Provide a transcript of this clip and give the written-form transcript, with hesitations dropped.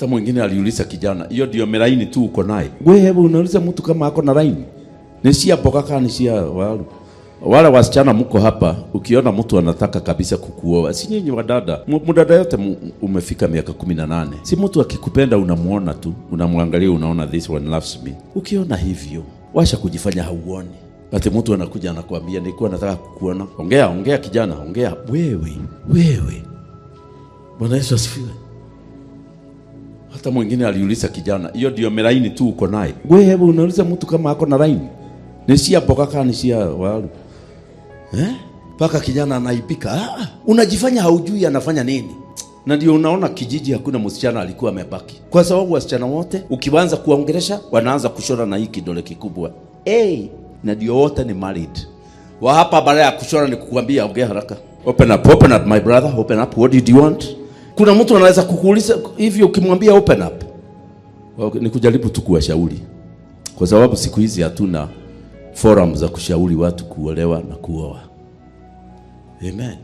Hata mwingine aliuliza kijana, hiyo ndio melaini tu uko naye? Wewe unauliza mtu kama ako na laini? Ni cia mboga kana ni cia waru? Wale wasichana mko hapa, ukiona mtu anataka kabisa kukuoa, si nyinyi wadada, mdada yote umefika miaka 18, si mtu akikupenda unamuona tu, unamwangalia, unaona this one loves me. Ukiona hivyo, washa kujifanya hauoni. Ati mtu anakuja anakuambia nilikuwa nataka kukuona. Ongea, ongea kijana, ongea. Wewe, wewe. Bwana Yesu asifiwe. Hata mwingine aliuliza kijana, hiyo ndio melaini tu uko naye? Wewe unauliza mtu kama ako na laini? Ni cia mboga kana ni cia waru? Eh? Paka kijana anaipika. Ah, unajifanya haujui anafanya nini. Na ndio unaona kijiji hakuna msichana alikuwa amebaki. Kwa sababu wasichana wote ukianza kuwaongelesha wanaanza kushona na hii kidole kikubwa. Hey, na ndio wote ni married. Wa hapa baada ya kushona ni kukuambia ongea haraka. Open up, open up my brother, open up. What did you want? Kuna mtu anaweza kukuuliza hivyo ukimwambia open up. Okay, ni kujaribu tu kuwashauri. Kwa sababu siku hizi hatuna forum za kushauri watu kuolewa na kuoa. Amen.